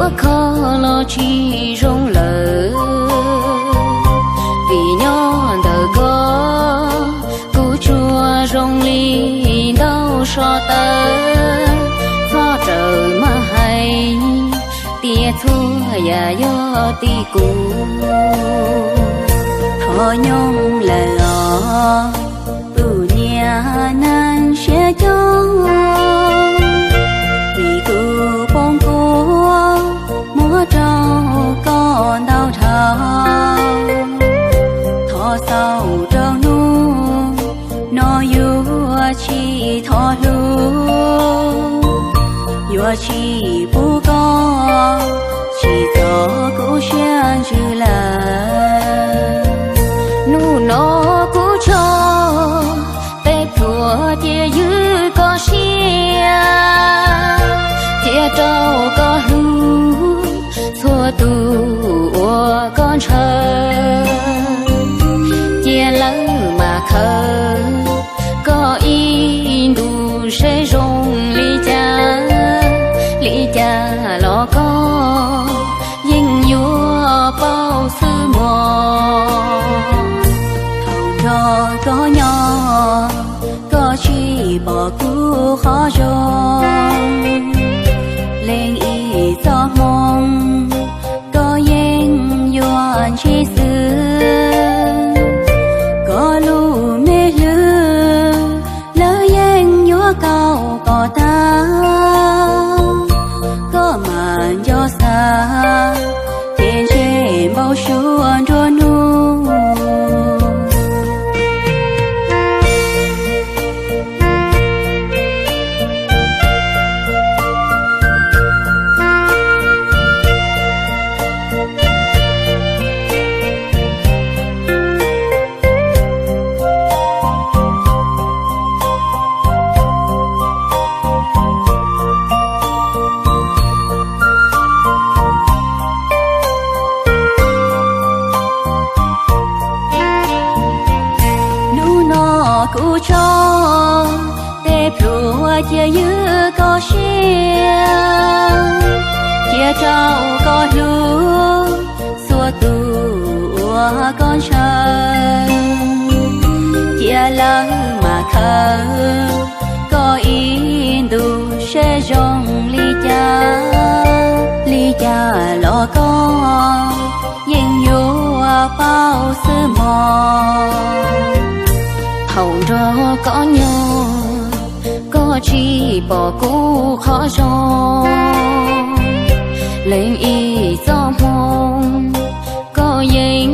Kho los tsis zoo lawm, vim nyob ntawm koj kuv tsuas zoo li ntaus so taw. Txhob rawm maj hais tias txhua yam yog tim kuv. Thov nyooj lawm os tus niam neeg siab coob, vim kuv poob kua muab rau koj ntau dhau. Thov xaus rau hnub no yuav tsis thov hlub, yuav tsis pub koj tsim txom kuv siab ntsws lawm. Hnub no kuv tso tej pluag cia ywj koj siab, cia rau koj hlub txhua tus uas koj ntshaw. Cia lawv mam khaws koj ib ntus seb zoo li cas, li cas los koj yeej yuav paub xwb mog. Thaum nrog koj nyob koj tsis pom kuv qhov zoo, leej ib txoj hmoo koj yeej yuav ntsib xwb. Koj lub me hlwb lawv yeej yuav kaum pom tag, koj mam nco xav ces ntshe npau suav nruab hnub. Hnub no kuv tso tej pluag cia ywj koj siab, cia rau koj hlub txhua tus uas koj ntshaw. Cia lawv mam khaws koj ib ntus seb zoo li cas, li cas los koj yeej yuav paub xwb mog. Thaum nrog koj nyob koj tsis pom kuv qhov zoo, leej ib txoj hmoo koj yeej